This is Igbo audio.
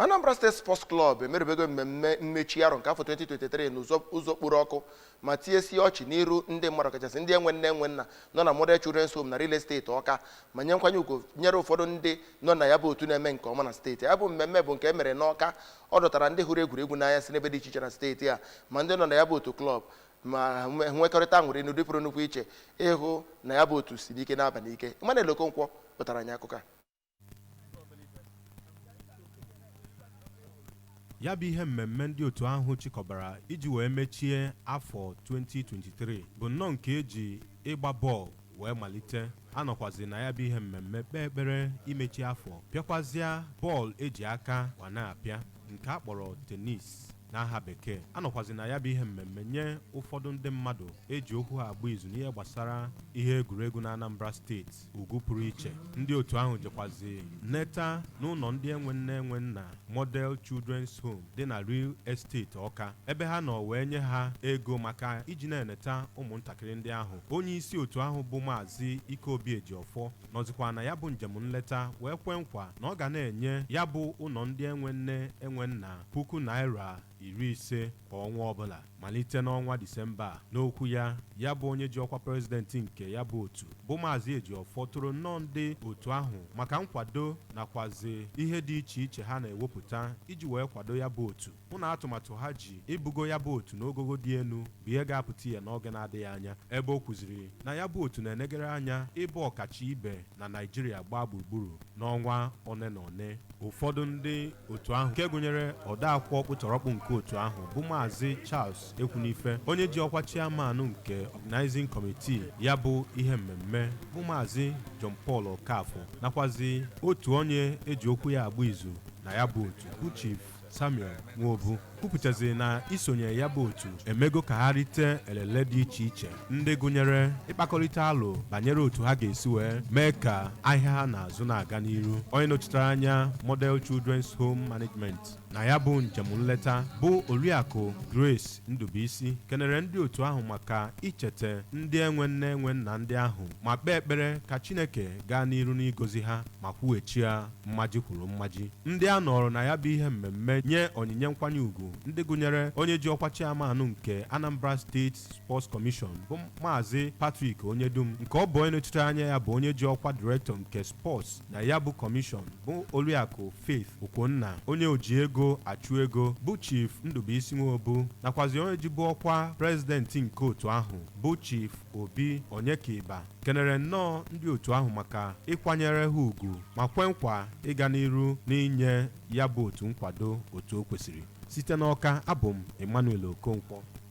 Anambra State Sports Club emerubego mmemme mmechi arọ nke afọ 2023 n'ụzọ ụzọ kporo ọkụ ma tinyesie ọchị n'iru ndị mmadụ, kachasị ndị enwe nne enwe nna nọ na Model Children's Home na Real Estate Ọka, ma nye nkwanye ugwu nyere ụfọdụ ndị nọ na ya bụ otu na-eme nke ọma na steeti. Ya bụ mmemme bụ nke e mere n'Ọka. Ọ dọtara ndị hụrụ egwuregwu n'anya si n'ebe dị iche iche na steeti a, ma ndị nọ na ya bụ otu klọb, ma nwekọrịta aṅụrị n'ụdị pụrụ nnukwu iche ịhụ na ya bụ otu si n'ike na-aba n'ike. Emmanuel Okonkwo pụtara anyị akụkọ a. Ya bụ ihe mmemme ndị otu ahụ chịkọbara iji wee mechie afọ 2023 bụ nnọọ nke eji ịgba bọọlụ wee malite. Anọkwazi na ya bụ ihe mmemme kpee ekpere imechi afọ, pịakwazịa bọọlụ eji aka wa na-apịa nke a kpọrọ tennis n'aha bekee. Anọkwazi na ya bụ ihe mmemme nye ụfọdụ ndị mmadụ eji okwu ha agba izu n'ihe gbasara ihe egwuregwu na Anambra Steeti ugwu pụrụ iche. Ndị otu ahụ jekwazi neta n'ụlọ ndị enwe nne enwe nna, Model Children's Home dị na Real Estate Ọka, ebe ha nọ wee nye ha ego maka iji na-eneta ụmụntakịrị ndị ahụ. Onye isi otu ahụ bụ Maazị Ikeobi Ejiọfọ nọzikwa na ya bụ njem nleta wee kwe nkwa na ọ ga na-enye ya bụ ụlọ ndị enwe nne enwe nna ₦50,000 kwa ọnwa ọbụla malite n'ọnwa Disemba a. N'okwu ya, ya bụ onye ji ọkwa prezidenti nke ya bụ otu bụ Maazị Ejiọfọ toro nnọọ ndị otu ahụ maka nkwado nakwazi ihe dị iche iche ha na-ewepụta iji wee kwado ya bụ otu, hụ na atụmatụ ha ji ibugo ya bụ otu n'ogogo dị elu bụ ihe ga-apụta ihe n'oge na-adịghị anya, ebe o kwuziri na ya bụ otu na-enegara anya ịbụ ọkacha ibe na Naịjirịa gbaa gburugburu n'ọnwa one na one. Ụfọdụ ndị otu ahụ, nke gụnyere odeakwụkwọ ọkpụtọrọkpụ nke otu ahụ bụ Maazị Charles Ekwunife, onye ji ọkwa chairman nke organizing committee ya bụ ihe mmemme bụ Maazị John Paul Okafọ, nakwazi otu onye eji okwu ya agba izu na ya bụ otu bụ Chief Samuel Nwobu, kwupụtaziri na isonye ya bụ otu emego ka ha rite elele dị iche iche, ndị gụnyere ịkpakọrịta alụ banyere otu ha ga-esi wee mee ka ahịa ha na-azụ na-aga n'iru. Onye nọchitere anya Model Children's Home Management na ya bụ njem nleta bụ Oriakụ Grace Ndubuisi kenere ndị otu ahụ maka icheta ndị enwe nne enwe nna ndị ahụ, ma kpee ekpere ka Chineke gaa n'iru n'ịgọzi ha ma kwughachi ya mmaji kwuru mmaji. Ndị a nọrọ na ya bụ ihe mmemme nye onyinye nkwanye ugwu, ndị gụnyere onye ji ọkwa chairman nke Anambra State Sports Commission bụ Maazị Patrick Onyedum, nke ọ bụ onye nọchitere anya ya bụ onye ji ọkwa director nke sports na ya bụ commission bụ Oriakụ Faith Okwonna, onye oji ego achụ ego bụ Chief Ndubuisi Nwobu, nakwazi onye jibu ọkwa prezidenti nke otu ahụ bụ Chief Obi Onyekaiba, kenere nnọọ ndị otu ahụ maka ịkwanyere ha ugwu ma kwe nkwa ịga n'iru n'inye ya bụ otu nkwado otu o kwesịrị. Site n'Ọka, abụ m Emmanuel Okonkwo.